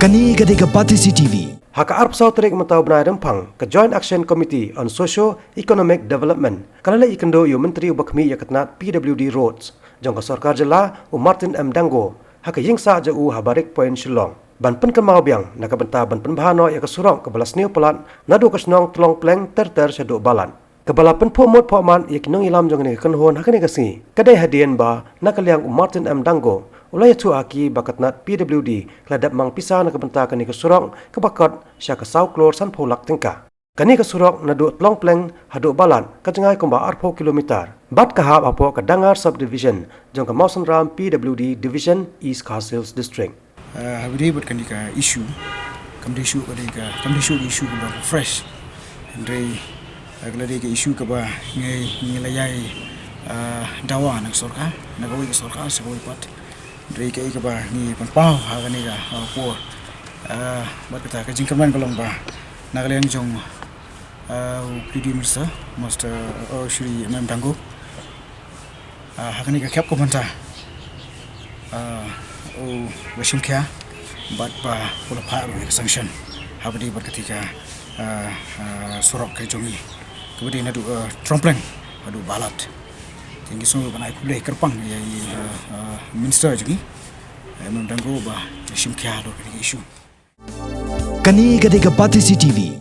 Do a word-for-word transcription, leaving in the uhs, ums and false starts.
Kane ka dei ka Batesi T V. Ha ka arphew saw tarik mynta u bnai Rymphang, ka Joint Action Committee on Socio-Economic Development ka la leit ïakynduh ïa u Myntri uba khmih ïa ka tnat P W D Roads jong ka sorkar jylla, u Martin M Dango, ha ka ïingsah jong u ha Barrack Point, Shillong, ban pynkynmaw biang na ka bynta ban pynbha noh ïa ka surok kaba la sniew palat naduh ka shnong Tlong Pleng ter ter shaduh Balat, kaba la pynphuh mut phuh mat ïa ki nongïalam jong kane ka kynhun ha kane ka sngi. Ka dei hadien ba na ka liang u Martin M Dango u la ïathuh ha ki ba ka tnat P W D ka la dep mang pisa na ka bynta kane ka surok kaba kot sha ka saw klur sanphew lak tyngka. Kane ka surok naduh Tlong Pleng haduh Balat ka jngai kumba arphew kilometer bad ka hap hapoh ka Dangar Subdivision jong ka Mawsynram P W D Division, East Khasi Hills District. Ah, ha kaba ïadei bad kane ka issue, kam dei shuh ka dei ka, kam dei shuh ka issue kaba fresh. Hynrei, ah, ka la dei ka issue kaba ngi, ngi la ïai, ah, dawa na ka sorkar, na kawei ka sorkar sha kawei pat. Hynrei kaei kaba ngi pynpaw ha kane ka, ah, por, ah, bad kata ka jingkyrmen ka long ba na ka liang jong, ah, u P W D Minister, Mister, oh, Shri M M Dango, ah, ha kane ka khep ka bynta, ah, u la shim khia bad ba u la phah ruh ïa ka sanction ha kaba ïadei bad kata ka, ah, ah, surok ka jong ngi kaba dei naduh, ah, Tlong Pleng haduh Balat. Te ngi sngewbha ban ai khublei kyrpang ïa i, ah, ah, Minister jong ngi, ah, M M Dango, ba u la shim khia halor kane ka issue. Kane ka dei ka Batesi T V.